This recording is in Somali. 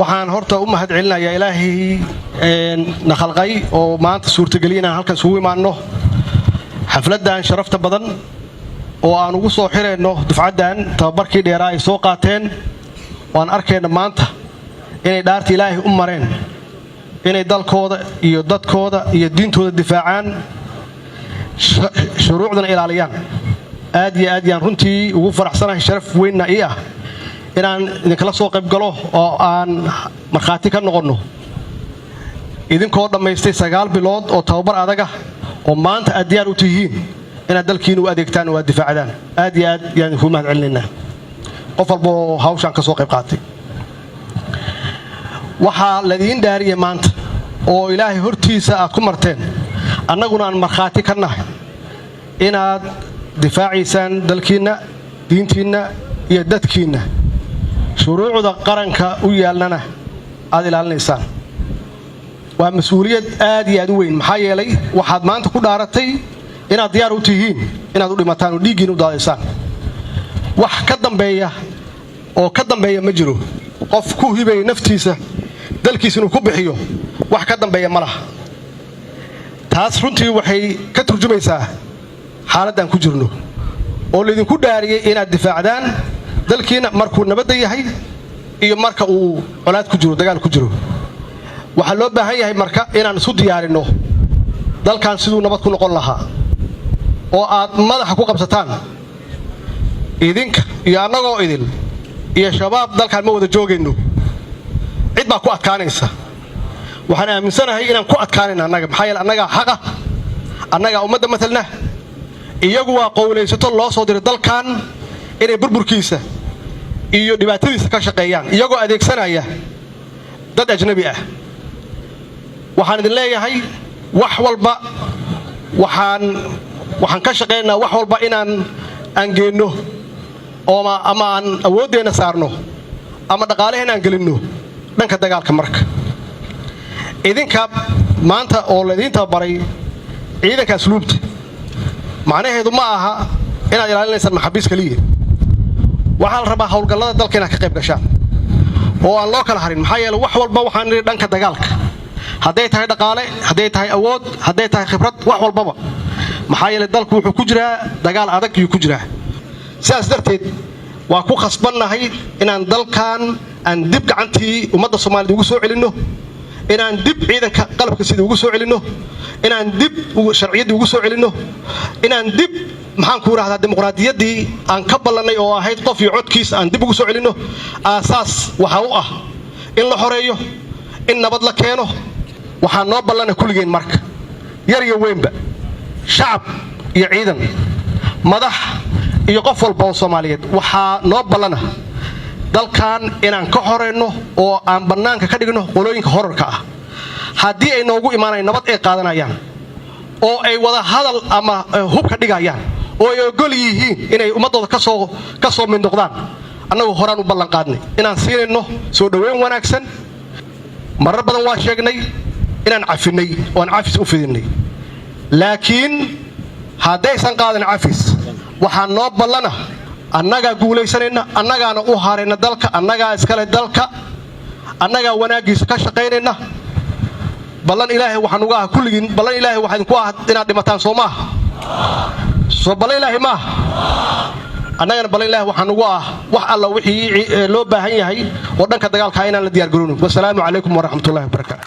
Waxaan horta u mahad celinayaa Ilaahay na khalqay oo maanta suurtageliya inaan halkan isugu imaanno xafladdan sharafta badan oo aan ugu soo xirayno dufcaddan tababarkii dheeraa ay soo qaateen, oo aan arkayno maanta inay dhaarta Ilaahay u mareen inay dalkooda iyo dadkooda iyo diintooda difaacaan, shuruucdana ilaaliyaan. Aad iyo aad yaan runtii ugu faraxsanahay, sharaf weynna ii ah inaan idinkala soo qayb galo oo aan markhaati ka noqonno idinkoo dhammaystay 9 bilood oo tababar adaga oo maanta aad diyaar u tihiin inaad dalkiina u adeegtaan oo aad difaacdaan. Aad iyo aad yaan idinkuu mahad celinaynaa qof walbaoo hawshaan ka soo qayb qaatay. Waxaa ladiin dhaariyay maanta oo Ilaahay hortiisa aad ku marteen, annaguna aan markhaati ka nahay, inaad difaacaysaan dalkiinna, diintiinna iyo dadkiinna, shuruucda qaranka u yaalnana aad ilaalinaysaan. Waa mas-uuliyad aad iyo aad u weyn, maxaa yeelay waxaad maanta ku dhaaratay inaad diyaar u tihiin inaad u dhimataan oo dhiiggiina u daadaysaan. Wax ka dambeeya oo ka dambeeya ma jiro. Qof ku hibaya naftiisa dalkiisa inuu ku bixiyo, wax ka dambeeya ma laha. Taas runtii waxay ka turjumaysaa xaaladdan ku jirno oo laydinku dhaariyey inaad difaacdaan dalkiina markuu nabadda yahay iyo marka uu colaad ku jiro, dagaal ku jiro. Waxaa loo baahan yahay marka inaan isu diyaarinno dalkan siduu nabad ku noqon lahaa oo aad madaxa ku qabsataan idinka iyo annagoo idil iyo Shabaab. Dalkaan ma wada joogayno, cid baa ku adkaanaysa. Waxaan aaminsanahay inaan ku adkaanayna annaga, maxaa yeele annagaa xaqa, annagaa ummadda matalna. Iyagu waa qowlaysato loo soo diray dalkan inay burburkiisa iyo dhibaatadiisa ka shaqeeyaan, iyagoo adeegsanaya dad ajnabi ah. Waxaan idin leeyahay, wax walba waxaan ka shaqaynaynaa, wax walba inaan aan geenno ama aan awooddeenna saarno ama dhaqaalaheen aan gelinno dhanka dagaalka. Marka idinka maanta oo laydiin tababaray ciidanka asluubta, macnaheedu ma aha inaad ilaalinaysaan maxaabiis keliya. Waxaa la rabaa howlgallada dalka inaad ka qayb gashaan oo aan loo kala harin, maxaa yeele wax walba waxaan nidhi dhanka dagaalka, hadday tahay dhaqaale, hadday tahay awood, hadday tahay khibrad, wax walbaba, maxaa yeele dalku wuxuu ku jiraa dagaal adag yuu ku jiraa. Sidaas darteed waa ku khasbannahay inaan dalkan aan dib gacantii ummadda Soomaaliyed ugu soo celinno, inaan dib ciidanka qalabka sida ugu soo celinno, inaan dib sharciyaddii ugu soo celinno, inaan dib, maxaan ku idhahdaa, dimuqraadiyaddii aan ka ballannay oo ahayd qof iyo codkiis aan dib ugu soo celinno. Aasaas waxaa u ah in la xoreeyo, in nabad la keeno. Waxaa noo ballana kulligeen marka, yar iyo weynba, shacab iyo ciidan, madax iyo qof walba oo Soomaaliyeed, waxaa noo ballana dalkan inaan ka xoreyno oo aan bannaanka ka dhigno qolooyinka horarka ah. Haddii ay noogu imaanayan nabad ay qaadanayaan oo ay wada hadal ama hubka dhigayaan oo ay ogol yihiin inay ummaddooda kasoo mid noqdaan, annagu horaan u ballanqaadnay inaan siinayno soo dhoweyn wanaagsan. Marar badan waa sheegnay inaan cafinay oo aan cafis u fidinay, laakiin haddaysan qaadan cafis, waxaa noo ballana annagaa guulaysanayna, annagaana u harayna dalka, annagaa iskale dalka, annagaa wanaaggiisa ka shaqaynayna. Ballan Ilaahay waxaan uga ah kulligiin, ballan Ilaahay waxaa idinku ah inaad dhimataan, soo maaha? Soo ballan Ilaahay maaha? Annagana ballan Ilaahay waxaan ugu ah wax alla wixii loo baahan yahay oo dhanka dagaalka inaan la diyaar garoonin. Wasalaamu calaykum waraxmatullahi wabarakaatu.